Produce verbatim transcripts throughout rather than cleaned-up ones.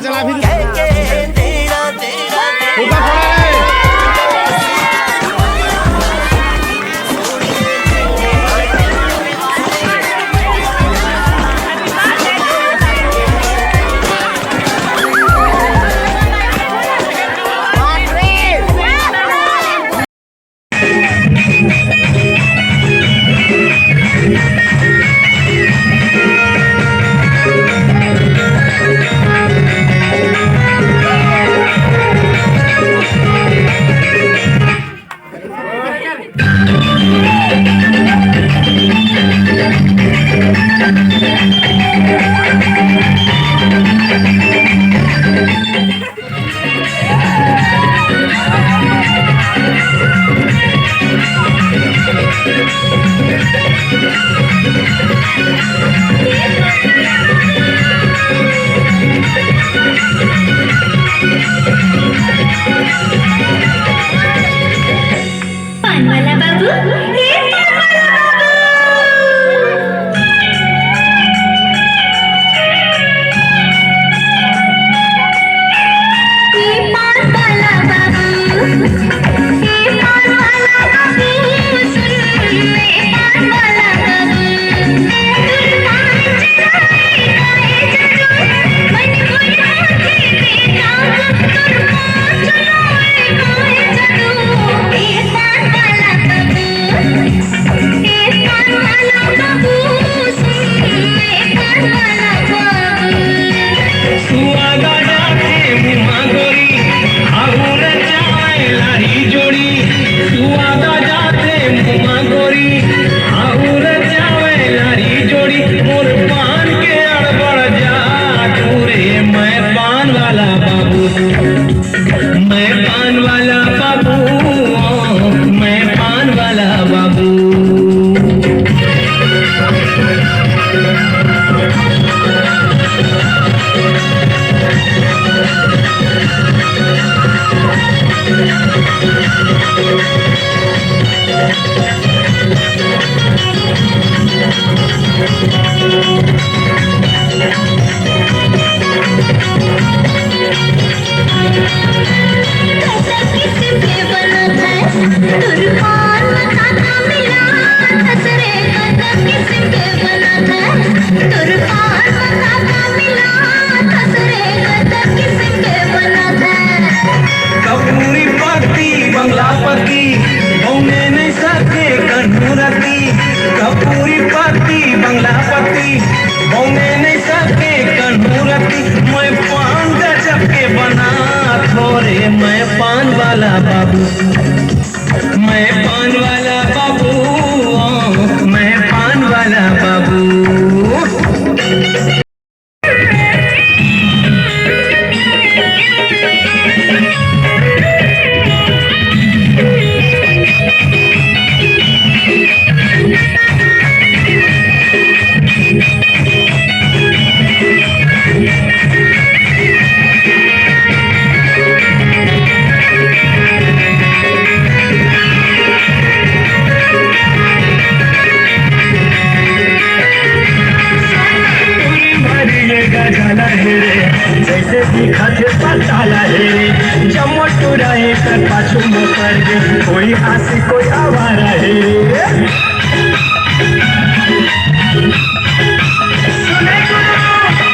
चला फिर। ऊपर पड़ा रे। पान वाला बाबू, ए पान वाला बाबू। ए पान वाला बाबू, ए पान वाला बाबू, सुन, ए पान वाला बाबू। सुवादा जाथे मुमा गोरी, आऊ रचाए लारी जोड़ी। सुवादा जाथे मुमा गोरी, आऊ रचाए लारी जोड़ी। मोर पान के अड़बड़ जादू रे, मैं पान वाला बाबू। मैं पान वाला बाबू, मैं पान वाला बाबू। कपूरी पति, बंगला पति, बौने नहीं सके कन्हू रति। कपूरी पति, बंगला पति, बौने नहीं सके कन्हू रति। मैं पान गजब के बना थोरे, मैं पान वाला बाबू। मैं पान वाला बाबू, मैं पान वाला बाबू। टूरी भरी ये गजाला हे रे, जैसे दिखत हे पताला हे रे। जम्मो टूरा एकर पाछू म पर गे, कोई आशिक कोई आवारा हे रे। सुने गुरु,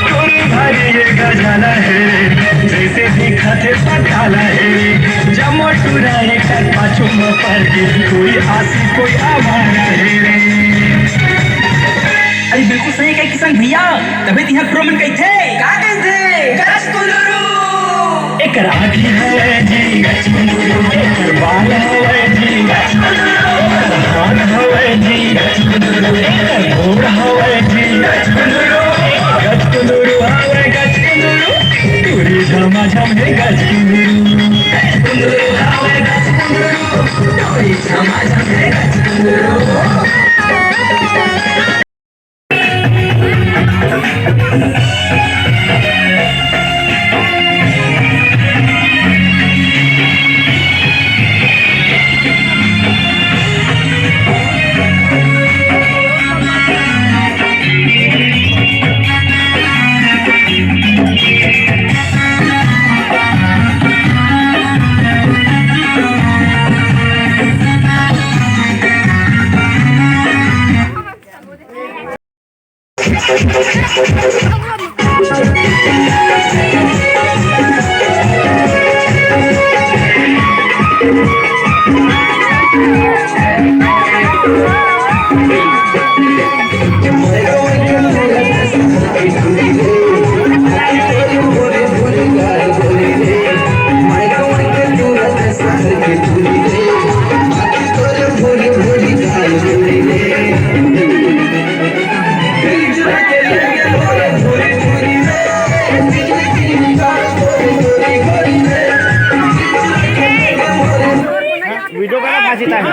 टूरी भरी ये गजाला हे रे, जैसे दिखत हे पताला हे रे। जम्मो टूरा एकर पाछू म पर गे, कोई आशिक कोई आवारा हे रे। अरे बिल्कुल सही कहे किशन भैया, तभे तिहा टूरा मन कहिथे। का कहिथे? गचकुंदरू। एकर आँखी हवय जी गचकुंदरू, एकर बाल हवय जी गचकुंदरू, एकर हाथ हवय जी गचकुंदरू, एकर गोड़ हवय जी गचकुंदरू, गचकुंदरू हवय गचकुंदरू, टूरी झमाझम हे गचकुंदरू। गचकुंदरू हवय गचकुंदरू, टूरी झमाझम हे गचकुंदरू। वीडियो करा फांसी तान।